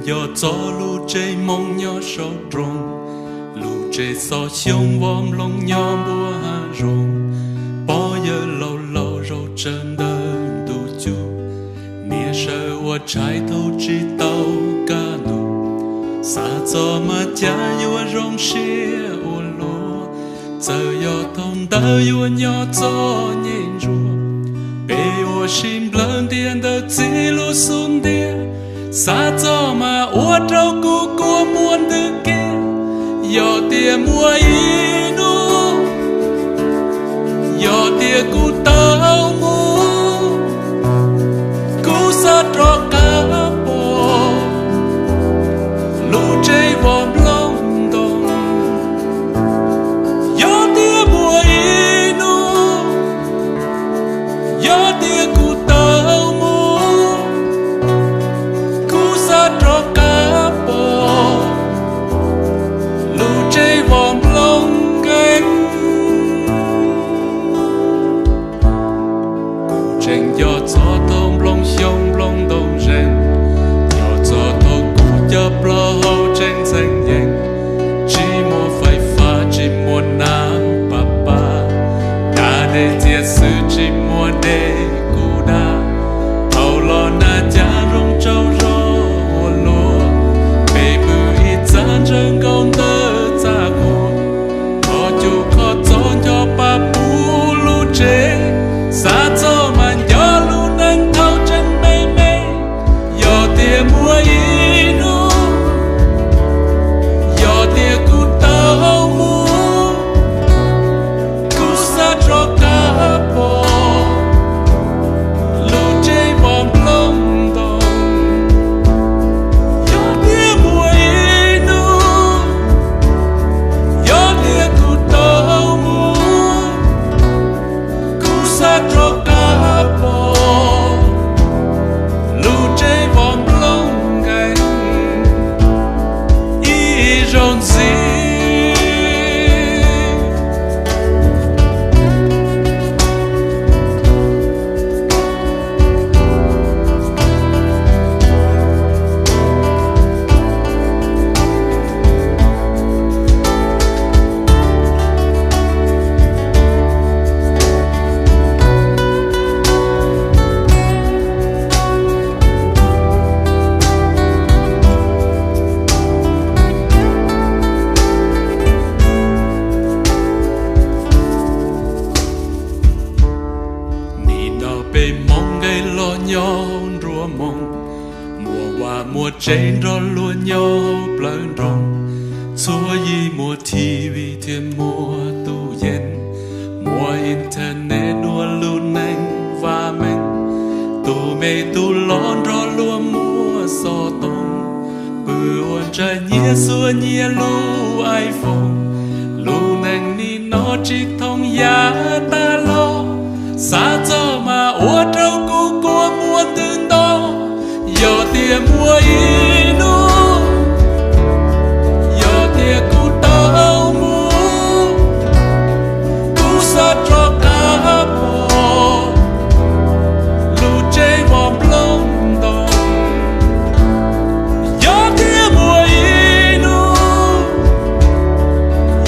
Yog txoj lus tsev moo nyob saum nroog, lus tsev xov xyoob vov nplooj nyob npuab hav zoov, pog yawg laus laus zaum tsawv ntawm ntuj cub, niam sawv ua tshais thaum tsis tau kaj ntug, xav txog mas cas yuav zoo siab ua luaj. Txawm yog thaum ntawd yuav nyob txom nyem ntsuav, peb ua si nplawg ntiag ntawm txiv lub xub ntiag, xav txog mas ua rau kuv kua muag ntws kiag. Yog tias muaj ib hnub, yog tias kuv tau mus, kuv xav rov qab pom lub tsev vov nplooj ntoo. Yog tias muaj ib hnub, yog tias kuv tau mus, kuv xav rov qab pom lub tsev vov nplooj nkees. Kuv tseem nco txog thaum nplooj xyoob nplooj ntoo zeeg, nco txog thaum kuv cov plaub hau tseem ntxeev yees, tsis muaj fais fab tsis muaj nab pab pab, nab dej txias xwb tsis muaj dej kuv da. Thaum los nag cas zoo tsaug zog ua luaj, peb pw ib txaj ntsawg nkaus ntawm txaj qhua, qhov cub qhov txob ncho pa puv lub tsev, xav txog mas nco lub neej thaum tseem me me. Yog tias muaj ib hnub, yog tias kuv tau mus, kuv xav rov qab pom lub tsev vov nplooj ntoo. Yog tias muaj ib hnub, yog tias kuv tau mus, kuv xav rov qab pom lub tsev vov nplooj nkees ib zaug ntxiv. Nim no peb Hmoob nqes los nyob nruab moos, muaj vaj muaj tsev nrog luag nyob plawv nroog, txhua yim muaj T V thiab muaj tus yees, muaj internet dua lub neej vaj meej, tus me tus loj nrog luag muaj xov tooj, pw ua ntshav nyiaj xuas nyiaj lub iPhone, lub neej nim no tsis thooj yam tas los, xav txog mas ua rau kuv kua muag ntws nto. Yog tias muaj ib hnub, yog tias kuv tau mus, kuv xav rov qab pom lub tsev vov nplooj ntoo. Yog tias muaj ib hnub,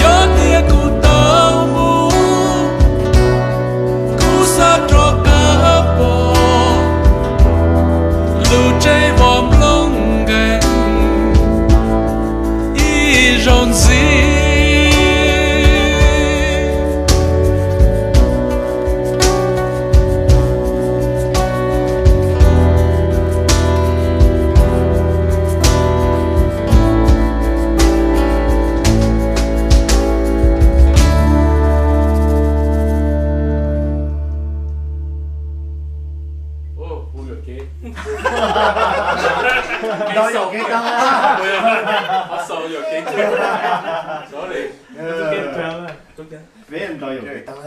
yog tias kuv tau mus, kuv xav rov qab pom lub tsev vov nplooj nkees ib zaug ntxiv. Ntau yam kev tag. Sorry. Peb ntau yam kev tag.